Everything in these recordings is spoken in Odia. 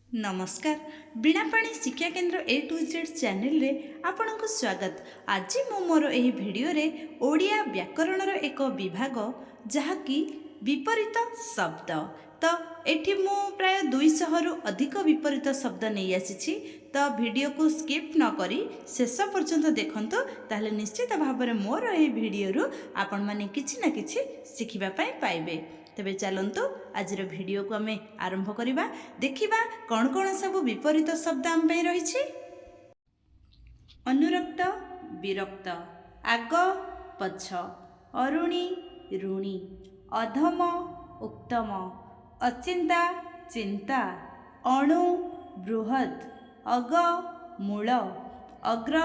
ନମସ୍କାର, ବୀଣାପାଣି ଶିକ୍ଷା କେନ୍ଦ୍ର ଏ ଟୁ ଜେଡ଼୍ ଚ୍ୟାନେଲରେ ଆପଣଙ୍କୁ ସ୍ୱାଗତ। ଆଜି ମୁଁ ମୋର ଏହି ଭିଡ଼ିଓରେ ଓଡ଼ିଆ ବ୍ୟାକରଣର ଏକ ବିଭାଗ, ଯାହାକି ବିପରୀତ ଶବ୍ଦ। ତ ଏଠି ମୁଁ ପ୍ରାୟ 200ରୁ ଅଧିକ ବିପରୀତ ଶବ୍ଦ ନେଇ ଆସିଛି। ତ ଭିଡ଼ିଓକୁ ସ୍କିପ୍ ନ କରି ଶେଷ ପର୍ଯ୍ୟନ୍ତ ଦେଖନ୍ତୁ, ତାହେଲେ ନିଶ୍ଚିତ ଭାବରେ ମୋର ଏହି ଭିଡ଼ିଓରୁ ଆପଣମାନେ କିଛି ନା କିଛି ଶିଖିବା ପାଇଁ ପାଇବେ। ତେବେ ଚାଲନ୍ତୁ, ଆଜିର ଭିଡ଼ିଓକୁ ଆମେ ଆରମ୍ଭ କରିବା। ଦେଖିବା କ'ଣ କ'ଣ ସବୁ ବିପରୀତ ଶବ୍ଦ ଆମ ପାଇଁ ରହିଛି। ଅନୁରକ୍ତ, ବିରକ୍ତ, ଆଗ, ପଛ, ଅରୁଣୀ, ଋଣୀ, ଅଧମ, ଉତ୍ତମ, ଅଚିନ୍ତା, ଚିନ୍ତା, ଅଣୁ, ବୃହତ୍, ଅଗ, ମୂଳ, ଅଗ୍ର,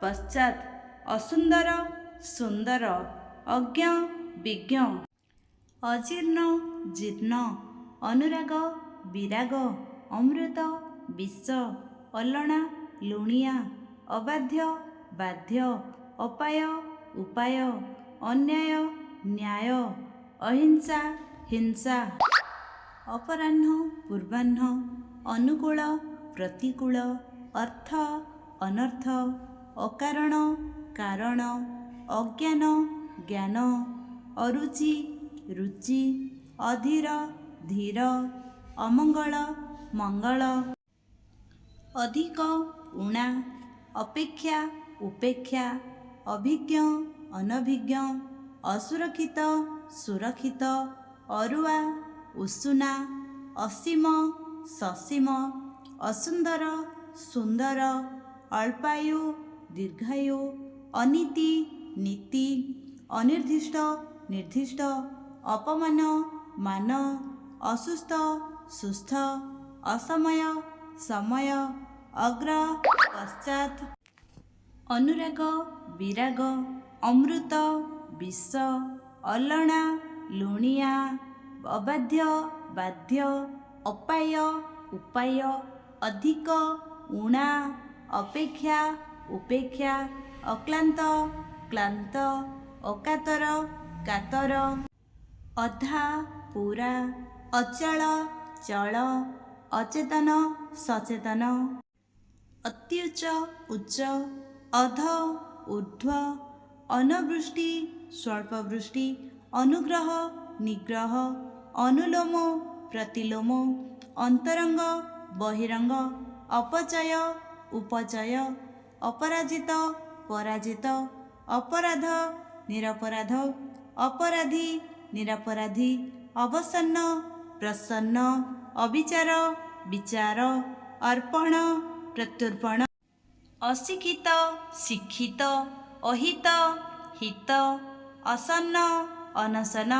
ପଶ୍ଚାତ୍, ଅସୁନ୍ଦର, ସୁନ୍ଦର, ଅଜ୍ଞ, ବିଜ୍ଞ, ଅଜୀର୍ଣ୍ଣ, ଜୀର୍ଣ୍ଣ, ଅନୁରାଗ, ବିରାଗ, ଅମୃତ, ବିଷ, ଅଲଣା, ଲୁଣିଆ, ଅବାଧ୍ୟ, ବାଧ୍ୟ, ଅପାୟ, ଉପାୟ, ଅନ୍ୟାୟ, ନ୍ୟାୟ, ଅହିଂସା, ହିଂସା, ଅପରାହ୍ନ, ପୂର୍ବାହ୍ନ, ଅନୁକୂଳ, ପ୍ରତିକୂଳ, ଅର୍ଥ, ଅନର୍ଥ, ଅକାରଣ, କାରଣ, ଅଜ୍ଞାନ, ଜ୍ଞାନ, ଅରୁଚି, ରୁଚି, ଅଧୀର, ଧୀର, ଅମଙ୍ଗଳ, ମଙ୍ଗଳ, ଅଧିକ, ଊଣା, ଅପେକ୍ଷା, ଉପେକ୍ଷା, ଅଭିଜ୍ଞ, ଅନଭିଜ୍ଞ, ଅସୁରକ୍ଷିତ, ସୁରକ୍ଷିତ, ଅରୁଆ, ଉଷୁନା, ଅସୀମ, ସସୀମ, ଅସୁନ୍ଦର, ସୁନ୍ଦର, ଅଳ୍ପାୟୁ, ଦୀର୍ଘାୟୁ, ଅନୀତି, ନୀତି, ଅନିର୍ଦ୍ଦିଷ୍ଟ, ନିର୍ଦ୍ଦିଷ୍ଟ, ଅପମାନ, ମାନ, ଅସୁସ୍ଥ, ସୁସ୍ଥ, ଅସମୟ, ସମୟ, ଅଗ୍ର, ପଶ୍ଚାତ୍, ଅନୁରାଗ, ବିରାଗ, ଅମୃତ, ବିଷ, ଅଲଣା, ଲୁଣିଆ, ଅବାଧ୍ୟ, ବାଧ୍ୟ, ଅପାୟ, ଉପାୟ, ଅଧିକ, ଊଣା, ଅପେକ୍ଷା, ଉପେକ୍ଷା, ଅକ୍ଳାନ୍ତ, କ୍ଳାନ୍ତ, ଅକାତର, କାତର, ଅଧା, ପୁରା, ଅଚଳ, ଚଳ, ଅଚେତନ, ସଚେତନ, ଅତ୍ୟୁଚ୍ଚ, ଉଚ୍ଚ, ଅଧ, ଊର୍ଦ୍ଧ୍ୱ, ଅନବୃଷ୍ଟି, ସ୍ୱଳ୍ପବୃଷ୍ଟି, ଅନୁଗ୍ରହ, ନିଗ୍ରହ, ଅନୁଲୋମ, ପ୍ରତିଲୋମ, ଅନ୍ତରଙ୍ଗ, ବହିରଙ୍ଗ, ଅପଚୟ, ଉପଚୟ, ଅପରାଜିତ, ପରାଜିତ, ଅପରାଧ, ନିରପରାଧ, ଅପରାଧୀ, ନିରପରାଧୀ, ଅବସନ୍ନ, ପ୍ରସନ୍ନ, ଅବିଚାର, ବିଚାର, ଅର୍ପଣ, ପ୍ରତ୍ୟର୍ପଣ, ଅଶିକ୍ଷିତ, ଶିକ୍ଷିତ, ଅହିତ, ହିତ, ଅଶନ୍ନ, ଅନଶନ,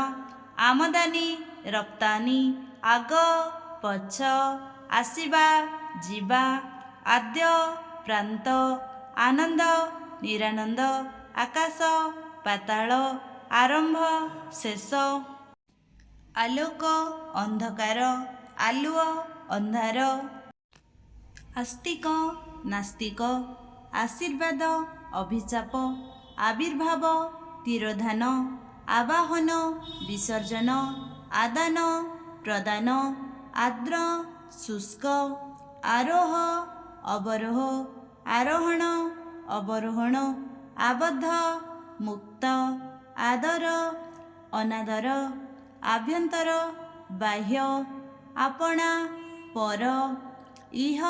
ଆମଦାନୀ, ରପ୍ତାନି, ଆଗ, ପଛ, ଆସିବା, ଯିବା, ଆଦ୍ୟ, ପ୍ରାନ୍ତ, ଆନନ୍ଦ, ନିରାନନ୍ଦ, ଆକାଶ, ପାତାଳ, ଆରମ୍ଭ, ଶେଷ, ଆଲୋକ, ଅନ୍ଧକାର, ଆଲୁଅ, ଅନ୍ଧାର, ଆସ୍ତିକ, ନାସ୍ତିକ, ଆଶୀର୍ବାଦ, ଅଭିଶାପ, ଆବିର୍ଭାବ, ତିରୋଧାନ, ଆବାହନ, ବିସର୍ଜନ, ଆଦାନ, ପ୍ରଦାନ, ଆର୍ଦ୍ର, ଶୁଷ୍କ, ଆରୋହ, ଅବରୋହ, ଆରୋହଣ, ଅବରୋହଣ, ଆବଦ୍ଧ, ମୁକ୍ତ, ଆଦର, ଅନାଦର, ଆଭ୍ୟନ୍ତର, ବାହ୍ୟ, ଆପଣା, ପର, ଇହ,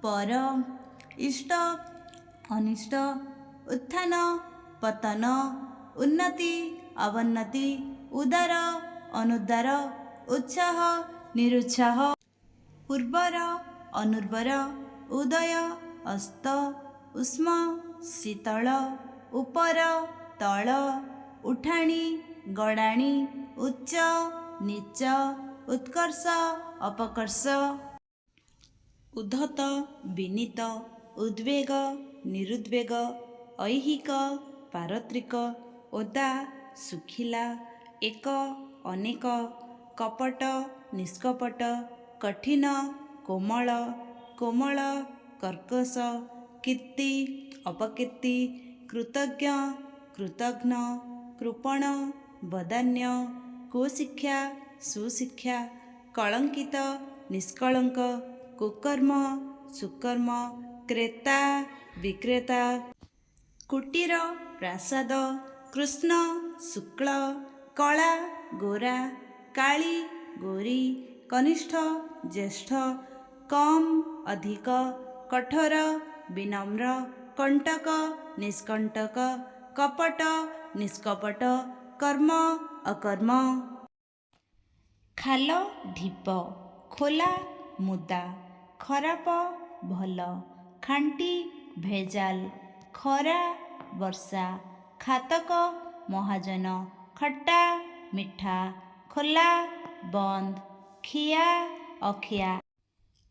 ପର, ଇଷ୍ଟ, ଅନିଷ୍ଟ, ଉତ୍ଥାନ, ପତନ, ଉନ୍ନତି, ଅବନତି, ଉଦାର, ଅନୁଦାର, ଉତ୍ସାହ, ନିରୁତ୍ସାହ, ଉର୍ବର, ଅନୁର୍ବର, ଉଦୟ, ଅସ୍ତ, ଉଷ୍ମ, ଶୀତଳ, ଉପର, ତଳ, ଉଠାଣି, ଗଡ଼ାଣି, ଉଚ୍ଚ, ନୀଚ, ଉତ୍କର୍ଷ, ଅପକର୍ଷ, ଉଦ୍ଧତ, ବିନୀତ, ଉଦ୍ବେଗ, ନିରୁଦ୍ବେଗ, ଐହିକ, ପାରତ୍ରିକ, ଓଦା, ଶୁଖିଲା, ଏକ, ଅନେକ, କପଟ, ନିଷ୍କପଟ, କଠିନ, କୋମଳ, କୋମଳ, କର୍କଶ, କୀର୍ତ୍ତି, ଅପକୀର୍ତ୍ତି, କୃତଜ୍ଞ, କୃତଘ୍ନ, କୃପଣ, ବଦାନ୍ୟ, କୁଶିକ୍ଷା, ସୁଶିକ୍ଷା, କଳଙ୍କିତ, ନିଷ୍କଳଙ୍କ, କୁକର୍ମ, ସୁକର୍ମ, କ୍ରେତା, ବିକ୍ରେତା, କୁଟୀର, ପ୍ରାସାଦ, କୃଷ୍ଣ, ଶୁକ୍ଳ, କଳା, ଗୋରା, କାଳି, ଗୋରୀ, କନିଷ୍ଠ, ଜ୍ୟେଷ୍ଠ, କମ୍, ଅଧିକ, କଠୋର, ବିନମ୍ର, କଣ୍ଟକ, ନିଷ୍କଣ୍ଟକ, କପଟ, ନିଷ୍କପଟ, କର୍ମ, ଅକର୍ମ, ଖାଲ, ଢିପ, ଖୋଲା, ମୁଦା, ଖରାପ, ଭଲ, ଖାଣ୍ଟି, ଭେଜାଲ, ଖରା, ବର୍ଷା, ଖାତକ, ମହାଜନ, ଖଟା, ମିଠା, ଖୋଲା, ବନ୍ଦ, ଖିଆ, ଅଖିଆ,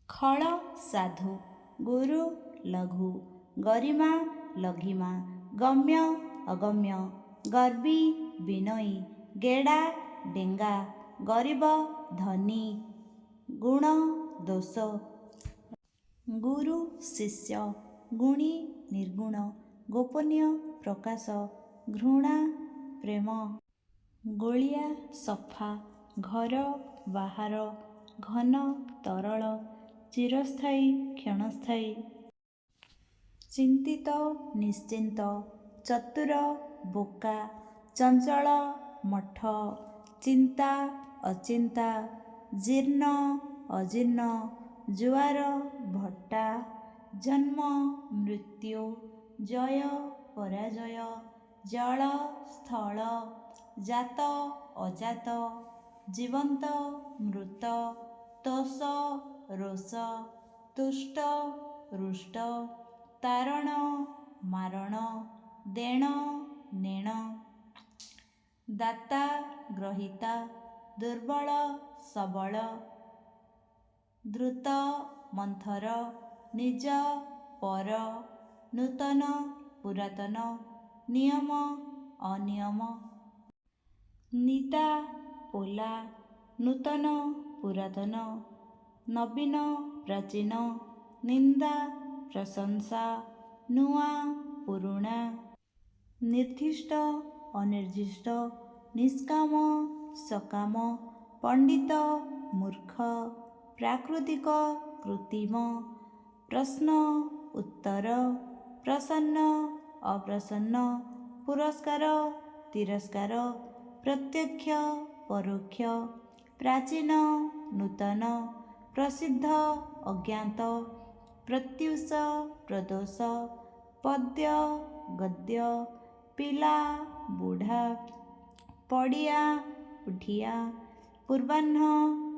ଖଳ, ସାଧୁ, ଗୁରୁ, ଲଘୁ, ଗରିମା, ଲଘିମା, ଗମ୍ୟ, ଅଗମ୍ୟ, ଗର୍ବୀ, ବିନୟୀ, ଗେଡ଼ା, ଡେଙ୍ଗା, ଗରିବ, ଧନୀ, ଗୁଣ, ଦୋଷ, ଗୁରୁ, ଶିଷ୍ୟ, ଗୁଣୀ, ନିର୍ଗୁଣ, ଗୋପନୀୟ, ପ୍ରକାଶ, ଘୃଣା, ପ୍ରେମ, ଗୋଳିଆ, ସଫା, ଘର, ବାହାର, ଘନ, ତରଳ, ଚିରସ୍ଥାୟୀ, କ୍ଷଣସ୍ଥାୟୀ, ଚିନ୍ତିତ, ନିଶ୍ଚିନ୍ତ, ଚତୁର, ବୋକା, ଚଞ୍ଚଳ, ମଠ, ଚିନ୍ତା, ଅଚିନ୍ତା, ଜୀର୍ଣ୍ଣ, ଅଜୀର୍ଣ୍ଣ, ଜୁଆର, ଭଟ୍ଟା, ଜନ୍ମ, ମୃତ୍ୟୁ, ଜୟ, ପରାଜୟ, ଜଳ, ସ୍ଥଳ, ଜାତ, ଅଜାତ, ଜୀବନ୍ତ, ମୃତ, ତୋଷ, ରୋଷ, ତୁଷ୍ଟ, ରୁଷ୍ଟ, ତାରଣ, ମାରଣ, ଦେଣ, ନେଣ, ଦାତା, ଗ୍ରହୀତା, ଦୁର୍ବଳ, ସବଳ, ଦ୍ରୁତ, ମନ୍ଥର, ନିଜ, ପର, ନୂତନ, ପୁରାତନ, ନିୟମ, ଅନିୟମ, ନିଦା, ପୋଲା, ନୂତନ, ପୁରାତନ, ନବୀନ, ପ୍ରାଚୀନ, ନିନ୍ଦା, ପ୍ରଶଂସା, ନୂଆ, ପୁରୁଣା, ନିର୍ଦ୍ଦିଷ୍ଟ, ଅନିର୍ଦ୍ଦିଷ୍ଟ, ନିଷ୍କାମ, ସକାମ, ପଣ୍ଡିତ, ମୂର୍ଖ, ପ୍ରାକୃତିକ, କୃତ୍ରିମ, ପ୍ରଶ୍ନ, ଉତ୍ତର, ପ୍ରସନ୍ନ, ଅପ୍ରସନ୍ନ, ପୁରସ୍କାର, ତିରସ୍କାର, ପ୍ରତ୍ୟକ୍ଷ, ପରୋକ୍ଷ, ପ୍ରାଚୀନ, ନୂତନ, ପ୍ରସିଦ୍ଧ, ଅଜ୍ଞାତ, ପ୍ରତ୍ୟୁଷ, ପ୍ରଦୋଷ, ପଦ୍ୟ, ଗଦ୍ୟ, ପିଲା, ବୁଢ଼ା, ପଡ଼ିଆ, ଉଠିଆ, ପୂର୍ବାହ୍ନ,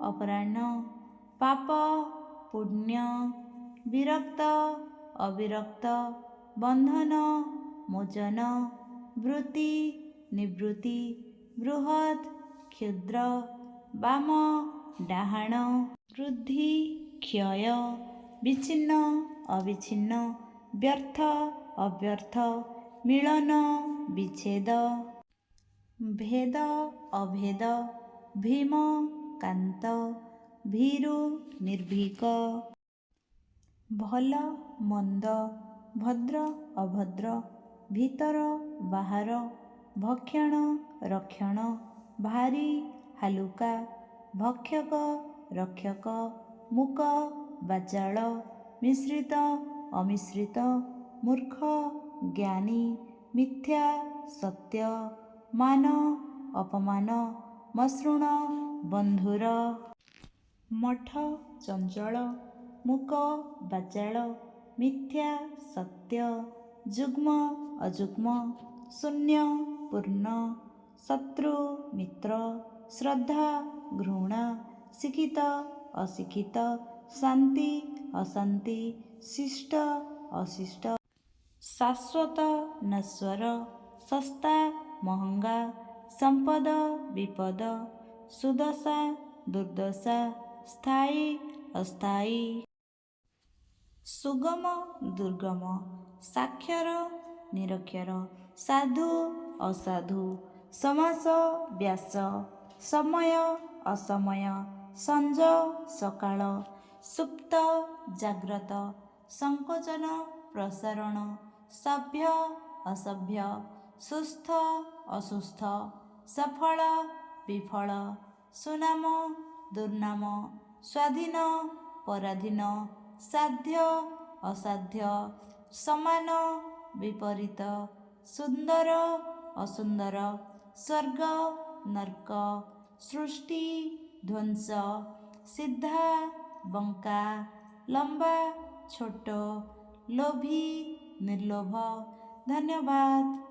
ଅପରାହ୍ନ, ପାପ, ପୁଣ୍ୟ, ବିରକ୍ତ, ଅବିରକ୍ତ, ବନ୍ଧନ, ମୋଚନ, ବୃତ୍ତି, ନିବୃତ୍ତି, ବୃହତ୍, କ୍ଷୁଦ୍ର, ବାମ, ଡାହାଣ, ବୃଦ୍ଧି, କ୍ଷୟ, ବିଚ୍ଛିନ୍ନ, ଅବିଚ୍ଛିନ୍ନ, ବ୍ୟର୍ଥ, ଅବ୍ୟର୍ଥ, ମିଳନ, ବିଚ୍ଛେଦ, ଭେଦ, ଅଭେଦ, ଭୀମ, କାନ୍ତ, ଭୀରୁ, ନିର୍ଭୀକ, ଭଲ, ମନ୍ଦ, ଭଦ୍ର, ଅଭଦ୍ର, ଭିତର, ବାହାର, ଭକ୍ଷଣ, ରକ୍ଷଣ, ଭାରୀ, ହାଲୁକା, ଭକ୍ଷକ, ରକ୍ଷକ, ମୂକ, ବାଚାଳ, ମିଶ୍ରିତ, ଅମିଶ୍ରିତ, ମୂର୍ଖ, ଜ୍ଞାନୀ, ମିଥ୍ୟା, ସତ୍ୟ, ମାନ, ଅପମାନ, ମସୃଣ, ବନ୍ଧୁର, ମଠ, ଚଞ୍ଚଳ, ମୂକ, ବାଚାଳ, ମିଥ୍ୟା, ସତ୍ୟ, ଯୁଗ୍ମ, ଅଯୁଗ୍ମ, ଶୂନ୍ୟ, ପୂର୍ଣ୍ଣ, ଶତ୍ରୁ, ମିତ୍ର, ଶ୍ରଦ୍ଧା, ଘୃଣା, ଶିକ୍ଷିତ, ଅଶିକ୍ଷିତ, ଶାନ୍ତି, ଅଶାନ୍ତି, ଶିଷ୍ଟ, ଅଶିଷ୍ଟ, ଶାଶ୍ୱତ, ନଶ୍ୱର, ଶସ୍ତା, ମହଙ୍ଗା, ସମ୍ପଦ, ବିପଦ, ସୁଦଶା, ଦୁର୍ଦ୍ଦଶା, ସ୍ଥାୟୀ, ଅସ୍ଥାୟୀ, ସୁଗମ, ଦୁର୍ଗମ, ସାକ୍ଷର, ନିରକ୍ଷର, ସାଧୁ, ଅସାଧୁ, ସମାସ, ବ୍ୟାସ, ସମୟ, ଅସମୟ, ସଞ୍ଜ, ସକାଳ, ସୁପ୍ତ, ଜାଗ୍ରତ, ସଂକୋଚନ, ପ୍ରସାରଣ, ସଭ୍ୟ, ଅସଭ୍ୟ, ସୁସ୍ଥ, ଅସୁସ୍ଥ, ସଫଳ, ବିଫଳ, ସୁନାମ, ଦୁର୍ନାମ, ସ୍ୱାଧୀନ, ପରାଧୀନ, ସାଧ୍ୟ, ଅସାଧ୍ୟ, ସମାନ, ବିପରୀତ, ସୁନ୍ଦର, ଅସୁନ୍ଦର, ସ୍ୱର୍ଗ, ନର୍କ, ସୃଷ୍ଟି, ଧ୍ୱଂସ, ସିଧା, ବଙ୍କା, ଲମ୍ବା, ଛୋଟ, ଲୋଭୀ, ନିର୍ଲୋଭ। ଧନ୍ୟବାଦ।